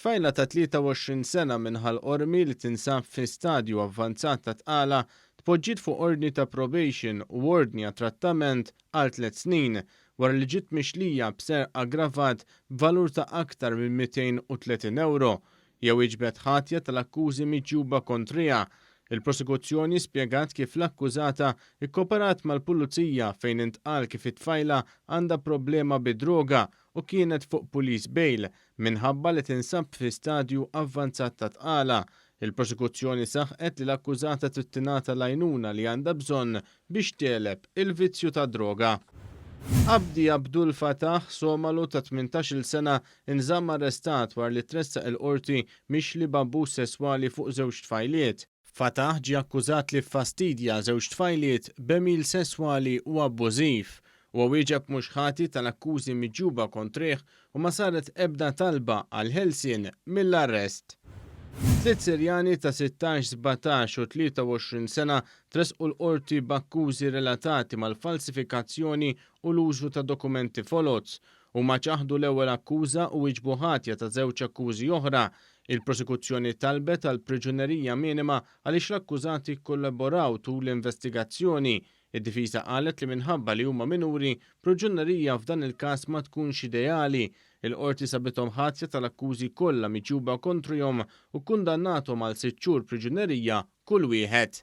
Tfajla ta' 23 sena minn Ħal Qormi li tinsab fi stadju avvanzat ta' tqala tpoġġiet fuq ordni ta' probation u ordni għat-trattament għal tliet snin wara li ġiet mixlija b'serq aggravat b'valur ta' aktar minn 230 ewro. Hija wieġbet ħatja tal-akkużi miġjuba kontriha. Il-Prosekuzzjoni spjegat kif l-akkużata kkoperat mal-Pulizija fejn intqal kif it-tfajla għandha problema bid-droga u kienet fuq police bail minħabba li tinsab fi stadju avvanzat ta' tqala. Il-Prosekuzzjoni saħqet li l-akkużata trid tingħata l-għajnuna li għandha bżonn biex tegħleb il-vizzju tad-droga. Abdi Abdul Fatah, Somalu ta' 18-il sena, inżamm arrestat wara li tressaq il-Qorti mixli b'abbuż sesswali fuq żewġ tfajliet. Fatah ġie akkużat li ffastidja żewġ tfajliet b'għemil sesswali u abbużiv. Huwa wieġeb mhux ħati tal-akkużi miġjuba kontrih u ma saret ebda talba għall-ħelsien mill-arrest. Tliet Sirjani ta' 16, 17 u 23 sena tressqu l-Qorti b'akkużi relatati mal-falsifikazzjoni u l-użu ta' dokumenti foloz. Huma ċaħdu l-ewwel akkuża u wieġbu ħatja ta' żewġ akkużi oħra. Il-prosekuzzjoni talbet għal priġunerija minima għaliex l-akkużati kkollaboraw tul l-investigazzjoni. Id-difiża qalet li minħabba li huma minuri, priġunerija f'dan il-każ ma tkunx ideali. Il-Qorti sabithom ħatja tal-akkużi kollha miġjuba kontrihom u kkundannathom għal sitt xhur priġunerija kull wieħed.